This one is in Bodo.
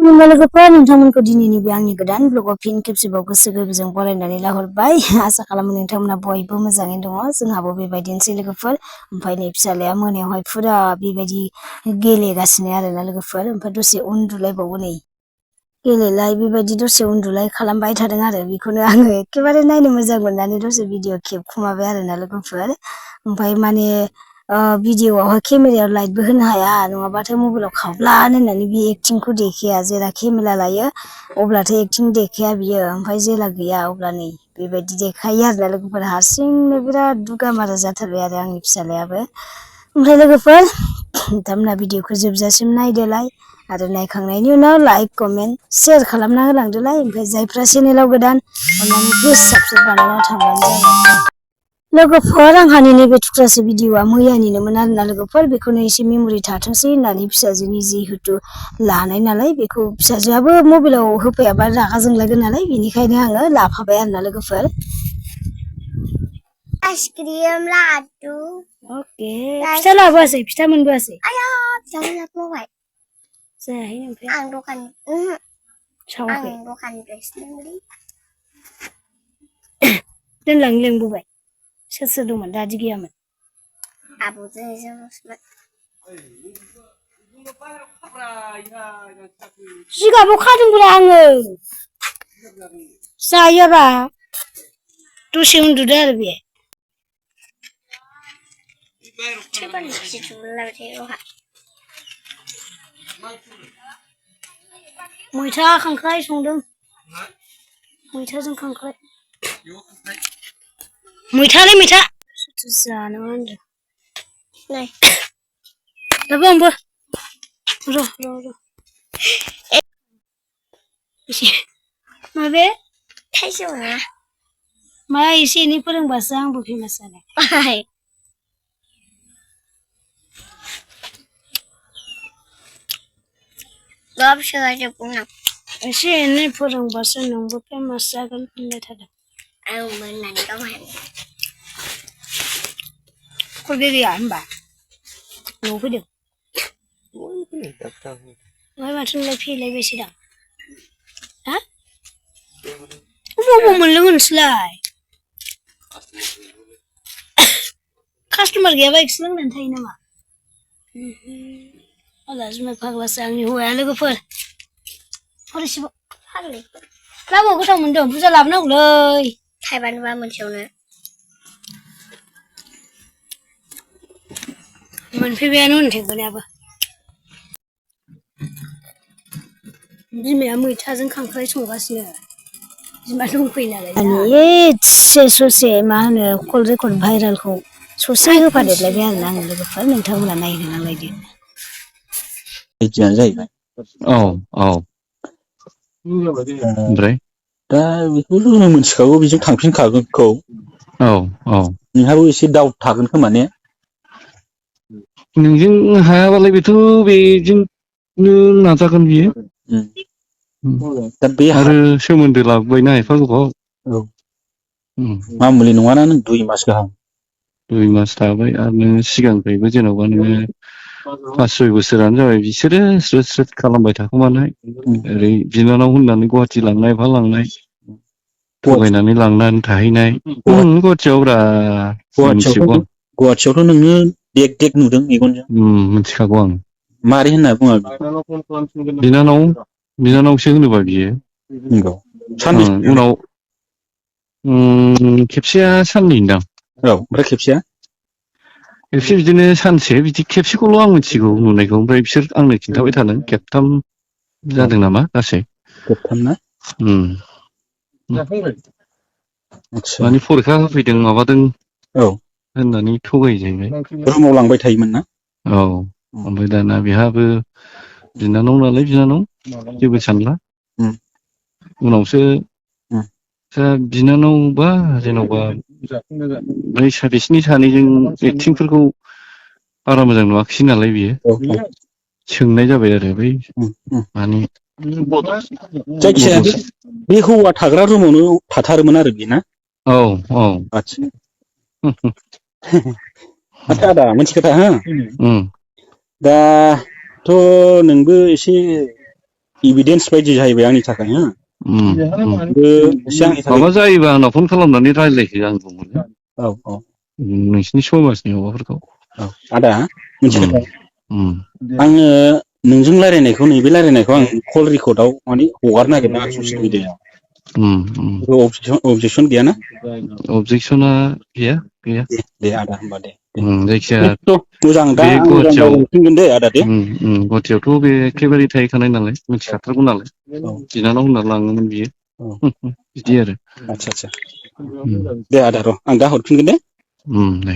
लोगोफोर नोंथांमोनखौ दिनैनि बे आंनि गोदान ब्लगाव फिन खेबसेबाव गोसो गोरबोजों बरायनानै लाहरबाय आसा खालामो नोंथांमोना बयबो मोजाङैनो दङ जोंहाबो बेबायदिनोसै लोगोफोर ओमफ्राय नै फिसालाया मोनायावहाय फुरा बेबायदि गेलेगासिनो आरोना लोगोफोर ओमफ्राय दसे उन्दुलायबावो नै गेलेलाय बेबायदि दसे उन्दुलाय खालामबाय थादों आरो बेखौनो आङो एखेबारे नायनो मोजां मोननानै दसे भिडिअ खेबखुमाबाय आरोना लोगोफोर ओमफ्राय माने भिडिअआवहाय केमेरायाव लाइटबो होनो हाया नङाबाथाय मबाइलाव खावब्लान होननानै बे एक्टिंखौ देखाया जेला केमेरा लायो अब्लाथाय एक्टिं देखाया बियो ओमफ्राय जेला गैया अब्ला नै बेबायदि देखायो आरोना लोगोफोर हारसिंनो बिराद दुगामारा जाथारबाय आरो आंनि फिसालायाबो ओमफ्राय लोगोफोर नोंथांमोना भिडिअखौ जोबजासिम नायदोलाय आरो नायखांनायनि उनाव लाइक कमेन्ट शेयार खालामना होलांदोलाय ओमफ्राय जायफ्रा चेनेलाव गोदान अननानै प्लिज साबस्क्राइब बानायना थांबानो जाबाय लोगोफोर आंहानि नैबे थुख्रासे भिडिअआ मैयानिनोमोन आरोना लोगोफोर बेखौनो एसे मेम'रि थाथोंसै होननानै फिसाजोनि जिहेतु लानाय नालाय बेखौ फिसाजोआबो मबाइलाव होफैयाबा रागा जोंलायगोन नालाय बेनिखायनो आङो लाफाबाय आरोना लोगोफोर आइसक्रिम लादु ओके फिथा लाबोआसै फिथा मोनबोआसै आया फिथा लाबोबाय जायाखै ओमफ्राय आं दखान सावाखै आं दखाननिफ्रायसो लोंदों दोनलांनो लेंबोबाय सोर सोर दंमोन दादि गैयामोन आब'जों जोंसोमोन जिगाबाव खादोंब्रा आङो जायाबा दसे उन्दुदो आरो बे मैथा खांख्राय संदों मैथाजों खांख्राय मैथालै मैथा जानो होनदों नै दाबो आंबो र' माबे थाइजौ ना मा एसे एनै फोरोंबासो आंबो फेमास जानाय एसे एनै फोरोंबासो नोंबो फेमास जागोन होनबाय थादों आं मोननानै गावहाय खय गैया होमबा न'आव फैदों ओमफ्राय माथो नोंलाय फैलायबायसो दां हा अबाव मोनलोङो नोंसोरलाय कास्टमार गैयाबा एक्स लोंनानै थायो नामा आला जुमाय फाग्लासो आंनि हौवाया लोगोफोर फरिसिबाव लाबो गोथाव मोनदों बुरजा लाबोनांगौलै थाइबानोबा मोनसेयावनो मोनफैबायानो होनथेंबोनायाबो बिमाया मैथाजों खांख्राय संगासिनो बिमा दंफैयो नालाय एसे ससे मा होनो कल रेकर्ड भाइरेलखौ ससे होफादेरलायबाय आरोना आङो लोगोफोर नोंथांमोना नायनो नांलायदो बिदियानो जाहैबाय औ ओमफ्राय दा बेखौ जों मिथिखागौ बेजों थांफिनखागोनखौ औ नोंहाबो एसे दाउट थागोन खोमा ने नोंजों हायाबालाय बेथ' बेजोंनो नाजागोन बियो दा बे आरो सोमोन्दो लाबोबायना एफा गोबाव मामुलि नङाना नों 2 मास गाहाम 2 मास थाबाय आरो नोङो सिगांनिफ्रायबो जेन'बा नोङो 5-6 बोसोरानो जाबाय बिसोरो स्रोद खालामबाय थाखोमानाय ओरै बिनानाव होननानै गुवाहाटि लांनाय मा लांनाय थगायनानै लांनानै थाहैनाय गुवाहाटियाव ब्रा गुवाहाटियावथ' नोङो देग नुदों मेगनजों मिथिखागौ आं मारै होनना बुङो बिनानावसो होनोबा बियो नंगौ सानबेसे उनाव खेबसेया साननै दां औ ओमफ्राय खेबसेया खेबसे बिदिनो सानसे बिदि खेबसेखौल' आं मिथिगौ नुनायखौ ओमफ्राय बिसोर आंनो खिन्थाबाय थादों खेबथाम जादों नामा गासै खेबथाम ना माने फरिखा होफैदों माबादों औ होननानै थगायो जाहैबाय रुमाव लांबाय थायोमोन ना औ ओमफ्राय दाना बेहाबो बिनानाव नालाय बिनानाव जेबो सानला उनावसो बिनानावबा जेन'बा बिसिनि सानैजों एक्टिंफोरखौ बारा मोजां नुवाखिसै नालाय बियो सोंनाय जाबाय आरो बै माने जायखिजाया बे हौवा थाग्रा रुमावनो थाथारोमोन आरो बेना औ आदसा आदा मोनसे खोथा हो दाथ' नोंबो एसे इभिडेन्स बायदि जाहैबाय आंनि थाखाय हो माबा जायोबा आंनाव फन खालामनानै रायज्लायहो आं बुंगोन औ औ नोंसिनि समाजनि माबाफोरखौ औ आदा मोनसे खोथा आङो नोंजों रायलायनायखौ नैबे रायलायनायखौ आं कल रेकर्डआव माने हगारनो नागिरदों आं ससियेल मिडियायाव अबजेक्सन गैयाना अबजेक्सना गैया दे आदा होमबा दे जायखिजाया मोजां दा बे आं गुवाहाटियाव हरफिनगोन दे आदा दे गुवाहाटियावथ' बे एखेबारे थाहैखानाय नालाय मिथिखाथारगौ नालाय बिनानाव होनना लाङोमोन बियो बिदि आरो आदसा दे आदा र' आं दा हरफिनगोन दे दे